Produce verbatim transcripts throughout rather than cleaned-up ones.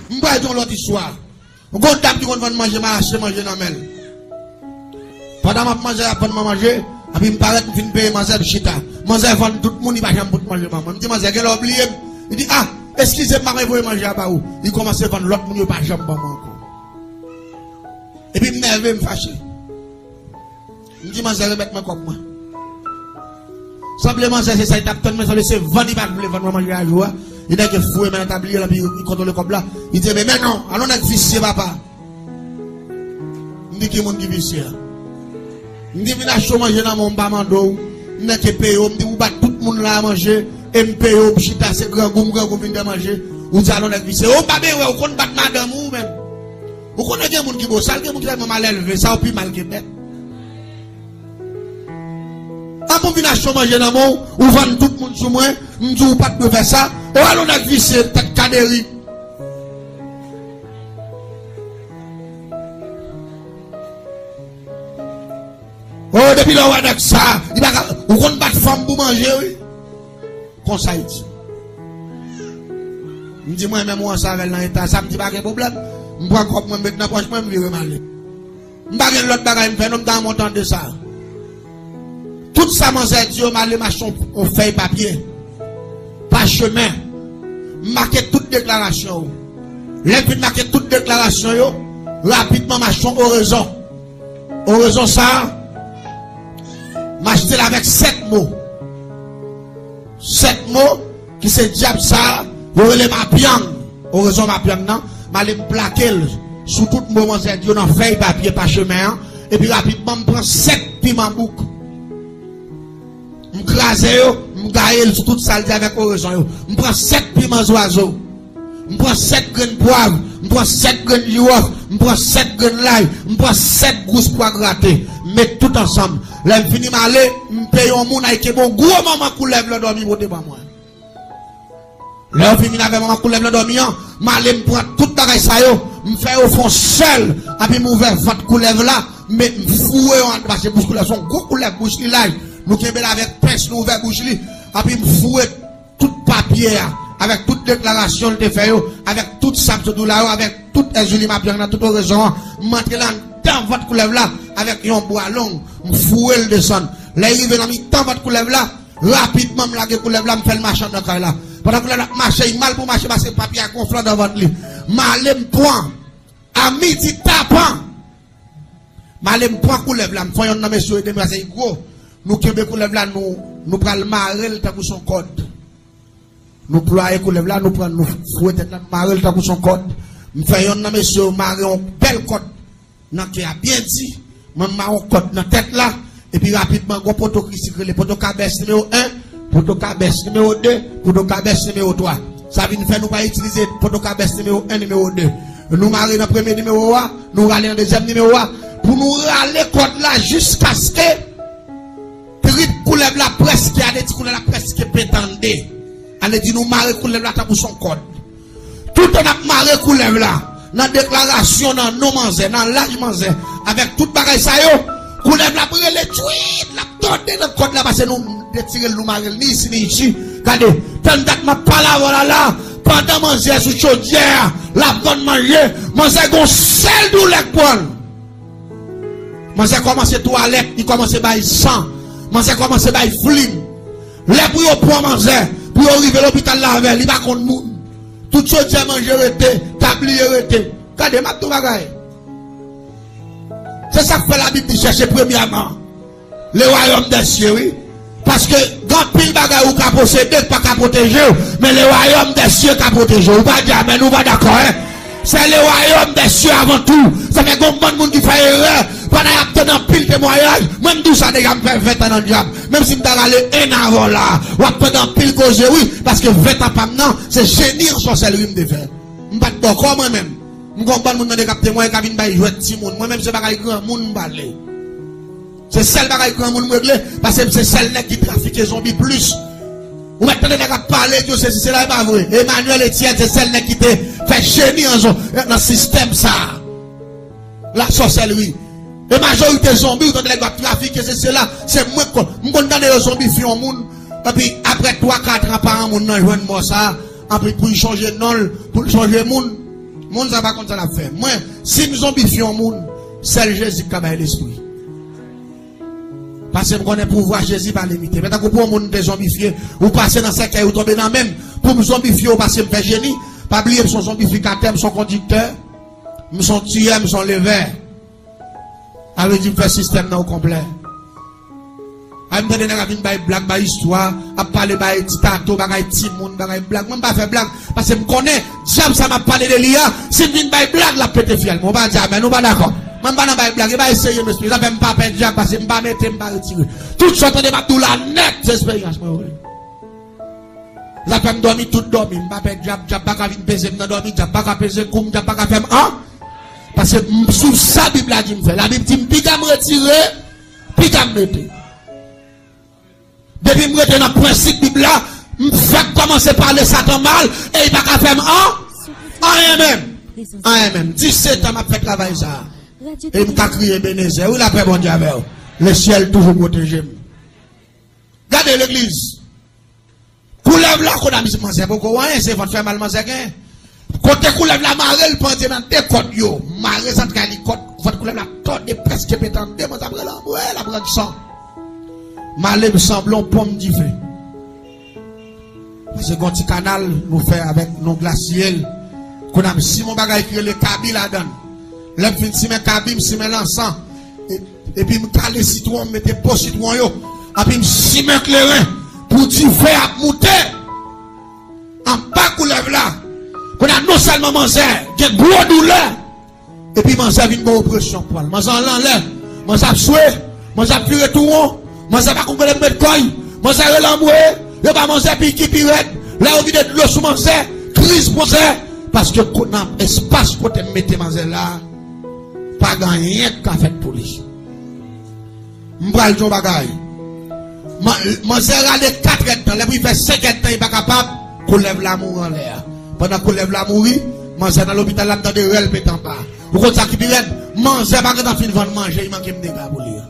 M pral di yon lòt istwa. Yon dam ki konn vann manje, m al achte manje nan men l. Pandan m ap manje, l ap vann mwen manje, epi m parèt, m fin peye manzè, m chita. Manzè vann tout moun, li pa janm pot manje ban mwen. M di, "Manzè, genlè w bliye m." Li di, "Ah, eskize m, m pa konn voye manje a ba ou." Li kòmanse vann lòt moun, yo pa janm ban mwen ankò. Epi m nève, m fache. M di, "Manzè, remèt mwen kòb mwen." Sanble manzè se sa li t ap tann, men sanble se vann li pa t vle vann mwen manje a jou a. Li nèke foure men nan tabliye l, epi li kontwole kòb la. Li di, "Men, men non, alon nèg visye, papa." M di, "Ki moun ki visye a?" M di, "Vin achte w manje nan men w, m pa mande w." M nèke peye w, m di, "Ou bat tout moun la a manje, e m peye w, m chita, se grangou, m grangou, m vin de manje. Ou di alon nèg visye. Ou pa ben wè, ou konn bat madanm ou menm. Ou konnen gen moun ki bosal, gen moun ki tèlman malelve, sa yo pi mal ke bèt." Apre w vin achte w manje nan men w, ou vann tout moun sou mwen, m di w ou pa t dwe fè sa, ou alon nèg visye, tèt kaderi. Oh, depi lè w wè nèg sa, li pa ka, ou konn bat fanm pou manje, wi. Konsa l di. M di, "Mwen menm, ou ansanm avè l nan eta sa?" M di, "Pa gen pwoblèm." M pran kòb mwen, m met nan pòch mwen, m vire m ale. M pa gen lòt bagay m fè, non, m ta renmen w tande sa. Tout sa manzè di yo, m ale m achte yon, yon fèy papye, pachemen. M make tout deklarasyon yo. Lè m fin make tout deklarasyon yo, rapidman, m achte yon orezon. Orezon sa a, m achte l avèk sèt mo. Sèt mo ki se dyab sa a, yo rele mapyang. Orezon mapyang nan, m ale m plake l sou tout mo manzè di yo nan fèy papye pachemen an, epi rapidman m pran sèt piman bouk. M kraze yo, m gaye l sou tout sa l di avèk orezon yo. M pran sèt piman zwazo. M pran sèt grenn pwav, m pran sèt grenn jiwòf, m pran sèt grenn lay, m pran sèt gous pwa grate. M met tout ansanm. Lè m fini m ale, m peye yon moun al kenbe yon gwo manman koulèv landòmi pote ban mwen. Lè yo fin vin avè manman koulèv landòmi an, m ale m pran tout bagay sa yo, m fè yo fè yon sèl, epi m ouvè vant koulèv la, m met m foure yon, paske bouch koulèv se yon gwo koulèv, bouch li laj. Nou kenbe l avèk pens, nou ouvè bouch li, epi m foure tout papye a, avèk tout deklarasyon l te fè yo, avèk tout sa m sot di w la yo, avèk tout èzili mapyang nan, tout orezon an, m antre l anndan vant koulèv la avèk yon bwa long, m foure l desann. Lè l rive nan mitan vant koulèv la, rapidman m lage koulèv la, m fè l mache anndan kay la. Pandan koulèv la ap mache, li mal pou mache paske papye a gonfle anndan vant li. M ale m pran, a midi tapan, m ale m pran koulèv la, m fè yonn nan mesye yo ede m paske li gwo. Nou kenbe koulèv la, nou, nou pral mare l tankou se yon kòd. Nou plwaye koulèv la, nou pran, nou foure tèt la, nou mare l tankou se yon kòd. M fè yonn nan mesye yo mare yon bèl kòd nan kè a byen di. Mwen, m mare yon kòd nan tèt la, epi rapidman, gon poto ki sikile, poto kabès nimewo en, poto kabès nimewo de, poto kabès nimewo twa. Sa vin fè nou pa itilize poto kabès nimewo en, nimewo de. Nou mare nan premye nimewo a, nou rale nan dezyèm nimewo a. Pou nou rale kòd la jiskaske trip koulèv la prèske, ale di koulèv la prèske pete an de. Ale di nou mare koulèv la tankou se yon kòd. Toutan n ap mare koulèv la, nan deklarasyon, nan non manzè, nan laj manzè, avèk tout bagay sa yo, koulèv la ap rele tchwit, l ap tòde nan kòd la, paske nou detire l, nou mare l ni isi, ni isi. Gade, tann dat m ap pale avè w la, la, pandan manzè sou chodyè a, l ap vann manje, manzè gon sèl doulè k pran l. Manzè kòmanse twalèt, li kòmanse bay san. Manzè kòmanse bay flim. Lè pou yo pran manzè, pou yo rive lopital la avè l, li pa konn moun. Tout chodyè manje rete, tabliye rete. Gade, m ap di w bagay. Se sa k fè Labib di chèche premyèman le royaume des cieux, wi. Paske gen anpil bagay ou ka posede k pa ka pwoteje w, men le royaume des cieux ka pwoteje w. Ou pa di amèn, ou pa dakò, en? C'est le royaume des cieux avant tout. Sa fè gon bann moun ki fè erè, pandan y ap tann anpil temwayaj. Mwen, m di w sa deja, m fè ven tan nan dyab. Menm si m ta rale en avan la, w ap tande anpil koze, wi, paske ven tan pa m nan, se jeni an sòsèlri m te fè. M pa t bòkò mwen menm. M gon bann moun tande k ap temwaye, k ap vin bay jwèt timoun. Mwen menm, se bagay granmoun m pale. Se sèl bagay granmoun m regle, paske m se sèl nèg ki trafike zonbi plis. Ou mèt tande nèg ap pale, di yo sesi, sela, e pa vre. Emmanuel Etienne se sèl nèg ki te fè jeni an zon, nan sistèm sa a. Lasòsèlri. E majorite zonbi, ou tande nèg yo ap trafike, sesi, sela, se mwen k konn. M konn tande yo zonbifye yon moun, epi apre twa, kat an, paran moun nan jwenn mò sa a, epi pou l chonje non l, pou l chonje moun. Moun sa pa konn sa l ap fè. Mwen, si m zonbifye yon moun, sèl Jezi k ka bay lespri. Paske m konnen pouvwa Jezi pa limite. Men tankou pou yon moun te zonbifye, ou pase nan sèkèy, ou tonbe nan men m. Pou m zonbifye w paske m fè jeni, pa bliye m se yon zonbifikatè, m se yon kondiktè, m se yon tiyè, m se yon levè. Sa vle di m fè sistèm nan okonplè. Ay, m tande nèg ap vin bay blag, bay istwa, ap pale bay ti tato, bagay timoun, bagay blag. Mwen, m pa fè blag, paske m konnen dyab sa m ap pale de li a, si m vin bay blag, l ap pete fyèl mwen. Ou pa di amèn, ou pa dakò. Mwen, m pa nan bay blag, e bay serye m esplike. Zafè m pa pè dyab, paske m pa mete, m pa retire. Tout sa w tande m ap di w la nèt, se esperyans mwen, wi. Zafè m dòmi, tout dòmi. M pa pè dyab, dyab pa ka vin peze m nan dòmi, dyab pa ka peze kou m, dyab pa ka fè m an. Paske m sou sa Bib la di m fè. Labib di m piga m retire, piga m mete. Depi m rete nan prensip Bib la, m fèk kòmanse pale Satan mal e li pa ka fè m an, anyen menm. Anyen menm. Disèt an m ap fè travay sa a. E m ka kriye Ebenezè. Wi, lapè Bondye avè w. Lesyèl toujou pwoteje m. Gade legliz. Koulèv la, kounye a, misye, manzè poko wè anyen, se vant fè mal manzè gen. Kote koulèv la mare l, pandye nan de kòd yo. Mare zantray li, kòd, vant koulèv la tòde, prèske pete an de, manzè ap rele anmwe, l ap rann san. M ale, m sanble yon ponm dife. Paske gon ti kanal nou fè avèk non glasyèl. Kounye a, m simen yon bagay ki rele kabi ladan l. Lè m fin simen kabi, m simen lansan. E- Epi m kale sitwon, m mete po sitwon yo. Epi m simen kleren pou dife ap moute anba koulèv la. Kounye a, non sèlman manzè gen gwo doulè, epi manzè vin gen opresyon pwa l. Manzè anlè, manzè ap swe, manzè ap vire tou won, manzè pa konn kote pou met kò l, manzè rele anmwe, yo ba manzè piki pi rèd. Lè yo vide dlo sou manzè, kriz manzè, paske kou- nan espas kote m mete manzè la, pa gen anyen k ka fèt pou li. M pral di yon bagay. Man- manzè rale katrèdtan, lè pou li fè senkèdtan, li pa kapab, koulèv la mouri anlè a. Pandan koulèv la mouri, manzè nan lopital la, m tande rèl pete anba. Ou konn sa ki pi rèd? Manzè pa gentan fin vann manje, li manke m dega pou li a.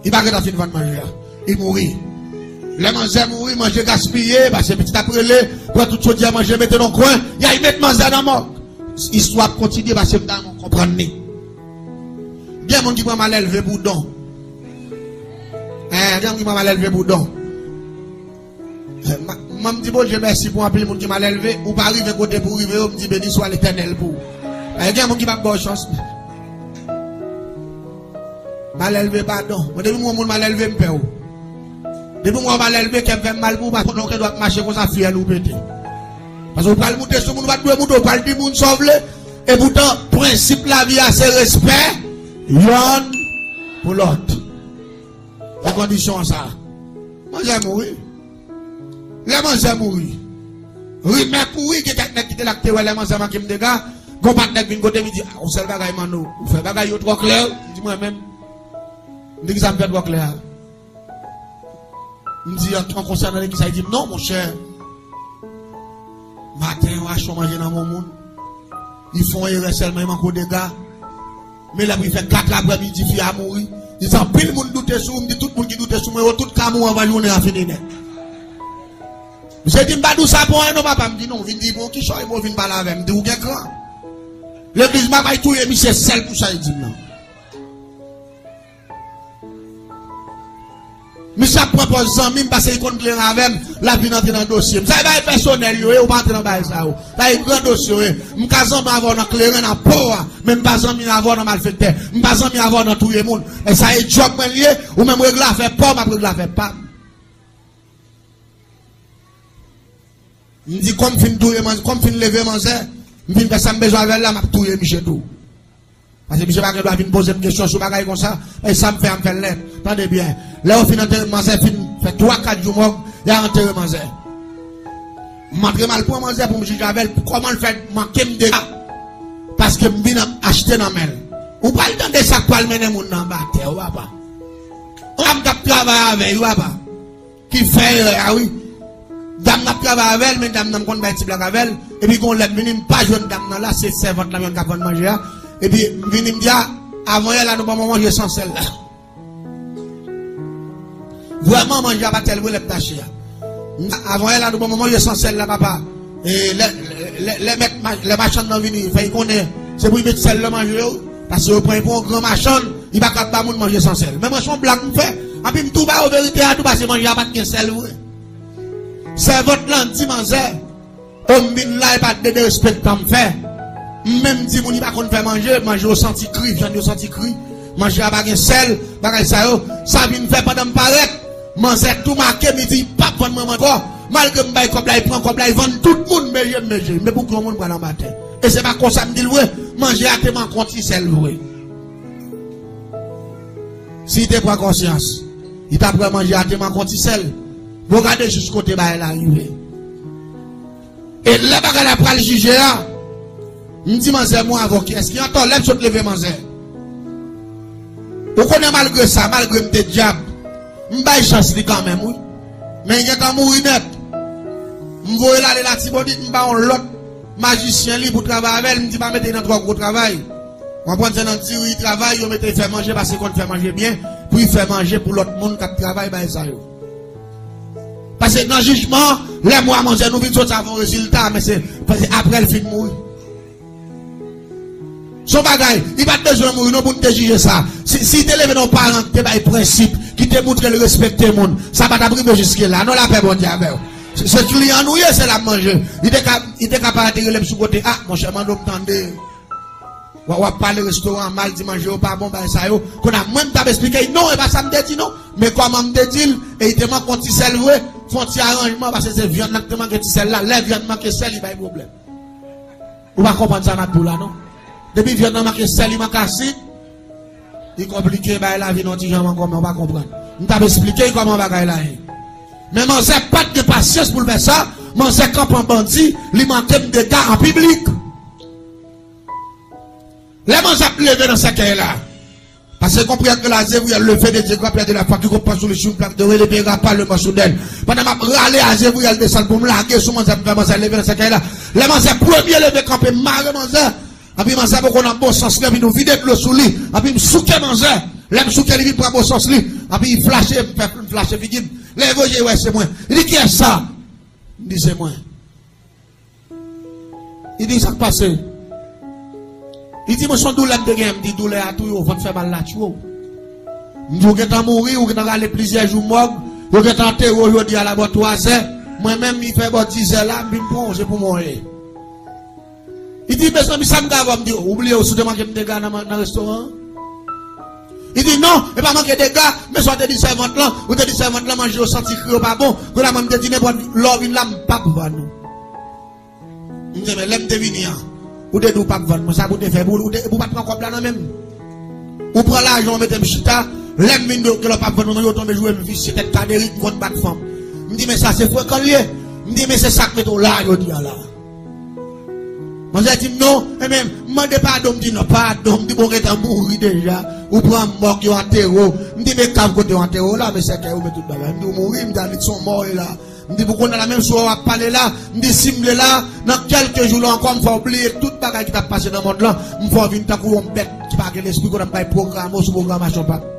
Li pa gentan fin vann manje a. Li mouri. Lè manzè mouri, manje gaspiye, paske pitit ap rele, pran tout chodyè manje, mete nan kwen, y al met manzè nan mòg. Istwa ap kontinye, paske m ta renmen w konprann li. Gen moun ki pran malelve pou don. Eh, gen moun ki pran malelve pou don. Eh, ma- man m di Bondye mèsi pou anpil moun ki malelve, ou pa rive kote pou rive yo, m di beni swa Letènèl pou ou. Eh, gen moun ki p ap ba w chans. Malelve pa don. Mwen, depi m wè yon moun malelve, m pè w. Depi m wè w malelve, kè m fè m mal pou ou, paske nan kè dwat mache konsa, fyèl ou pete. Paske ou pral moute sou moun ou pa t dwe moute, ou pral di moun sa w vle. Epoutan, prensip lavi a se respè yonn pou lòt. Se kondisyon sa. Manzè mouri. Lè manzè mouri, rimè kouri, gen kèk nèg ki te la ki te wè lè manzè manke m dega, gon patnè k vin kote m, li di, "Ah, yon sèl bagay, Manno, ou fè bagay yo twò klè." M di, "Mwen menm?" M di, "Kisa m fè twò klè a?" M di, "An, an konsènan legliz sa?" Li di m, "Non, monchè. Maten, yo achte yon manje nan men yon moun. Li fè yon erè sèlman, li manke w dega. Men lè pou li fè kat aprèmidi, fi a mouri. Li di, anpil moun doute sou ou." M di, "Tout moun ki doute sou mwen, yo tout ka mouri anvan jounen an fini nèt." Misye di, "M pa di w sa pou anyen non, papa." M di, "Non, w vin di pou yon kichòy, men w vin pale avè m." M di, "Ou gen kran." Legliz m ap al touye misye sèl pou sa li di m nan. Misye ap pran pòz zanmi m paske li konn kleren avè m, l ap vin antre nan dosye m. Sa e bagay pèsonèl yo ye, ou pa antre nan bagay sa yo. Sa e gran dosye yo ye. M ka zanmi avè w nan kleren, nan po a, men m pa zanmi avè w nan malfektè. M pa zanmi avè w nan touye moun. E sa e djòb mwen l ye, ou menm regle afè pa w, m ap regle afè pa m. M di, kòm fin touye manzè, kòm fin leve manzè, m fin fè sa m bezwen avè l la, m ap touye misye tou. Paske misye pa gen dwa vin poze m kesyon sou bagay konsa, e sa m fè a, m fè l nèt. Tande byen. Lè yo fin antere manzè, fin fè twa, kat jou mòg, y a antere manzè. M antre m al pran manzè pou m jije avè l, pou kòman l fè manke m dega. Paske m vin achte nan men l. Ou pral tande sa k pral mennen moun nan anba tè, ou papa. Yon dam k ap travay avè l, ou papa. Ki fè erè a, wi. Dam nan ap travay avè l, men dam nan m konn bay ti blag avè l. Epi gon lè m vini, m pa jwenn dam nan la, se sèvant lan menm k ap vann manje a. Epi m vini, m di, "A, avan yè la, nou ban mwen manje san sèl la." Vrèman, manje a pa tèl vre lè m t achte a. Avan yè la, nou ban mwen manje san sèl la, papa. E lè, lè, lè, lè mèt ma-, lè machann nan vini, fè y konnen se pou y met sèl nan manje yo. Paske yo pran y pou yon gran machann, y pa ka ap ba moun manje san sèl. Men mwen, se yon blag m fè. Epi m tou ba yo verite a, tou, paske manje a pa t gen sèl vre. Sèvant lan di manzè, o, m vin la, e pa de derespektan m fè. M menm di moun, y pa konn fè manje, manje yo santi kri, vyann yo santi kri. Manje a pa gen sèl, bagay sa yo. Sa vin fè, pandan m parèt, manzè tou make m, li di y p ap vann mwen ankò. Malgre m bay kòb la, y pran kòb la, y vann tout moun, meye m meye. Men pou ki yon moun pral anba tè? E se pa konsa m di l vre, manje a te manke yon ti sèl vre. Si y te pran konsyans, y t ap wè manje a te manke yon ti sèl. Bon, gade jis kote bagay la rive. E lè bagay la pral jije a, m di manzè, mwen avè w, kiyès ki antò? Lè m sot leve manzè. Ou konnen, malgre sa, malgre m te dyab, m bay chans li kanmenm, wi. Men l gentan mouri nèt. M voye l ale Latibonit, m ba yon lòt majisyen li pou travay avè l, m di pa mete l nan twò gwo travay. Ou konprann, se nan diri y travay, yo mete l fè manje, paske l konn fè manje byen, pou l fè manje pou lòt moun k ap travay, bagay sa yo. Paske nan jijman, lè mwen a manzè nou vin soti avè yon rezilta, men se, paske apre l fin mouri. Se yon bagay, li pa t bezwen mouri non pou n te jije sa. Si, si l te leve nan yon paran ki te bay prensip, ki te montre l respekte moun, sa pa t ap rive jiske la. Non, lapè Bondye avè w. Se, se kliyan nou ye, se la m manje. Li te ka, li te ka parèt rele m sou kote, a, monchè, mande w m tande. W, w ap pale restoran an mal, di manje yo pa bon, bagay sa yo. Kounye a, mwen, m t ap esplike l, non, e pa sa m te di, non. Men kòman m te di l, e li te manke yon ti sèl vre, fè yon ti aranjman, paske se vyann nan ki te manke ti sèl la. Lè vyann manke sèl, li bay pwoblèm. Ou pa konprann sa m ap di w la, non. Depi vyann nan manke sèl, li manke asid, li konplike, bagay la vin yon ti jan ankò, men ou pa konprann. M t ap esplike l kòman bagay la ye. Men manzè pa t gen pasyans pou l fè sa, manzè kanpe an bandi, li manke m dega an piblik. Lè manzè ap leve nan sèkèy la, paske gon priyè k rele Azevwiyèl, le feu de Dieu, grand prêtre de la foi, quiconque prend sous lui une plaque de relève paiera par le mort sous d'elle. Pandan m ap rale Azevwiyèl desann pou m lage sou manzè, pou m fè manzè leve nan sèkèy la. Lè manzè premye leve kanpe, m mare manzè. Epi manzè poko nan bon sans li, epi nou vide dlo sou li. Epi m souke manzè. Lè m souke li, vin pran bon sans li. Epi li flache, m fè m flache figi m. Lè l voye je, wè se mwen. Li di, kiyès sa? M di, se mwen. Li di, sa k pase? Li di, mwen, se yon doulè m te genyen. M di, doulè a touye w, vant fè mal la tchwe w. M di, ou gentan mouri, ou gentan rale plizyè jou mòg, yo gentan antere w jodi a la bò twazè. Mwen menm, li fè bò dizè la, m vin pran w, se pou mwen w ye. Li di, mezanmi, sa m ka avè w? M di, ou bliye w si w te manke m dega nan, nan restoran an? Li di, non, e pa manke dega, men sa w te di sèvant lan, ou te di sèvant lan manje yo santi kri yo pa bon. Kounye a mwen, m te di, nenpòt lè w vin la, m p ap vann ou. M di, men lè m te vini an, ou te di w p ap vann mwen, sa pou w te fè pou ou, ou te, ou pa t pran kòb la nan men m. Ou pran lajan, ou mete m chita, lè m vin di w ke lè w p ap vann mwen, yo tonbe joure m visye, tèt kaderik, m konn bat fanm. M di, men sa se frekan l ye. M di, men se sa k mete w la jodi a la. Manzè di m non, ebyen, m mande padon, m di non, padon, m di bon, gentan mouri deja. Ou pran mòg, yo antere w. M di, men kav kote yo antere w la, men sèkèy ou, men tout bagay. M di, ou mouri, m di, a, li son mò e la. M di, pou kounye a la, menm si w ap pale la, m di, si m vle la, nan kèlke jou la ankò, m fè w bliye tout bagay ki t ap pase nan mond lan, m fè w vin tankou yon bèt ki pa gen lespri, kounye a m bay pwograme w sou pwogramasyon pa m.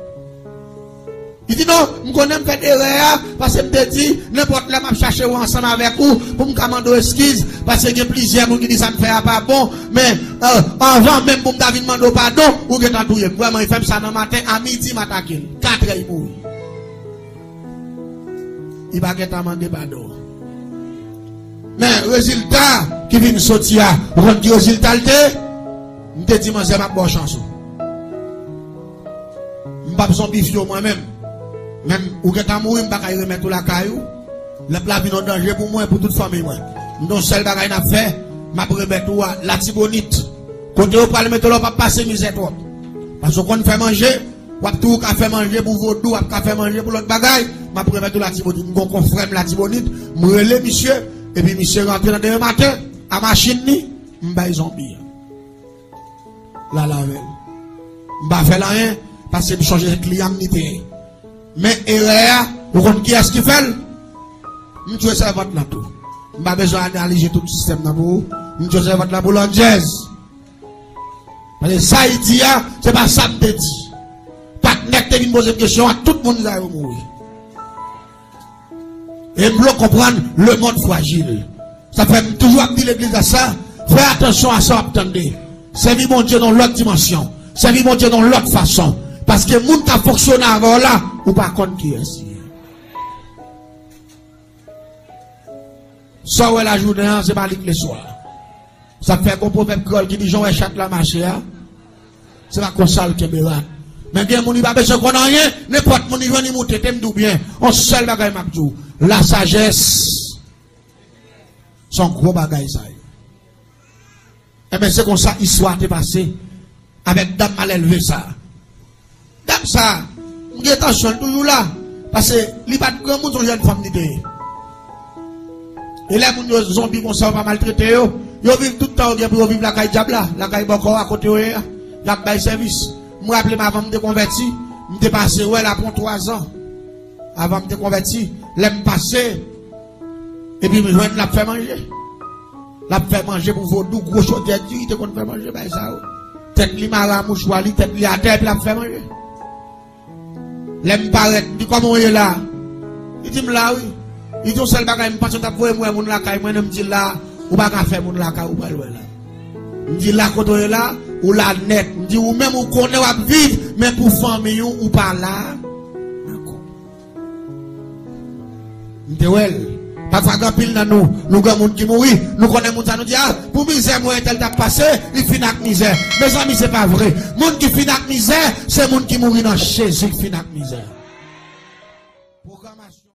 Li di, non, m konnen m fè erè a, paske m te di, nenpòt lè m ap chache w ansanm avèk ou, pou m ka mande w eskiz, paske gen plizyè moun ki di sa m fè a pa bon, men, euh, anvan menm pou m ta vin mande w padon, ou gentan touye m. Vrèman, li fè m sa nan maten, a midi, m atake l. Katrè, li mouri. Li pa gentan mande padon. Men, rezilta ki vin soti a, ou konn ki rezilta l te? M te di, manzè, m ap ba w chans ou. M p ap zonbifye w mwen menm. Menm ou gentan mouri, m pa kay remèt ou lakay ou. Lè la vin yon danje pou mwen, pou tout fanmiy mwen. M gen yon sèl bagay n ap fè, m ap remèt ou a Latibonit. Kote yo pral mete w la, w p ap pase mizè twòp. Paske w konn fè manje, w ap toujou ka fè manje pou vodou, w ap ka fè manje pou lòt bagay, m ap remèt ou Latibonit. M gen yon konfrè m Latibonit, m rele misye, epi misye rantre nan demen maten, a machin li, m bay zonbi an. L al avè l. M pa fè l anyen, paske m chonje se kliyan m li te ye. Men erè a, ou konn kiyès ki fè l? M tchwe sèvant lan tou. M pa bezwen analize tout sistèm nan pou ou. M tchwe sèvant lan pou landjèz. Paske sa li di a, se pa sa m te di. Patnè k te vin poze m kesyon an, tout moun sa yo mouri. E m vle w konprann, lemonn frajil. Sa fè m toujou ap di legliz la sa, fè atansyon a sa w ap tande. Sèvi Bondye nan lòt dimansyon. Sèvi Bondye nan lòt fason. Paske moun k ap fonksyone avè w la, ou pa konn kiyès li ye. Sa w wè lajounen an, se pa li k leswa. Sa fè gon pwovèb kreyòl ki di, jan w wè chat la mache a, se pa konsa l kenbe rat. Men gen moun, li pa bezwen konn anyen, nenpòt moun li jwenn, li moute, te m di w byen, yon sèl bagay m ap di w, lasajès, se yon gwo bagay sa ye. Enben, se konsa istwa te pase avèk dam malelve sa a. Dam sa a, m gen tansyon, l toujou la. Paske li pa t granmoun, se yon jèn fanm li te ye. E lè moun yo zonbi konsa, yo pa maltrete yo, yo viv tout tan yo gen pou yo viv lakay dyab la, lakay bòkò a kote yo ye a. Y ap bay sèvis. M raple m avan m te konvèti, m te pase wè l apre yon twa zan. Avan m te konvèti, lè m pase, epi m jwenn l ap fè manje. L ap fè manje pou vodou, gwo chodyè diri te konn fè manje, bay sa yo. Tèt li mare a mouchwa, li tèt li atè, epi l ap fè manje. Lè m parèt, m di, "Kòman w ye la?" Li di m, "La, wi." Li di, "Yon sèl bagay, m panse w t ap voye m wè moun lakay mwen, men m di, 'La, ou pa ka fè moun lakay ou pral wè la.'" M di, "La, kote w ye la, ou la nèt." M di, "Ou menm, ou konnen w ap viv, men pou fanmi w, ou pa la ankò." M te wè l. Pafwa, gen anpil nan nou, nou gen moun ki mouri, nou konnen moun sa, nou di, "A, pou mizè mwen entèl t ap pase, li fin ak mizè." Mezanmi, se pa vre. Moun ki fin ak mizè, se moun ki mouri nan Jezi ki fin ak mizè.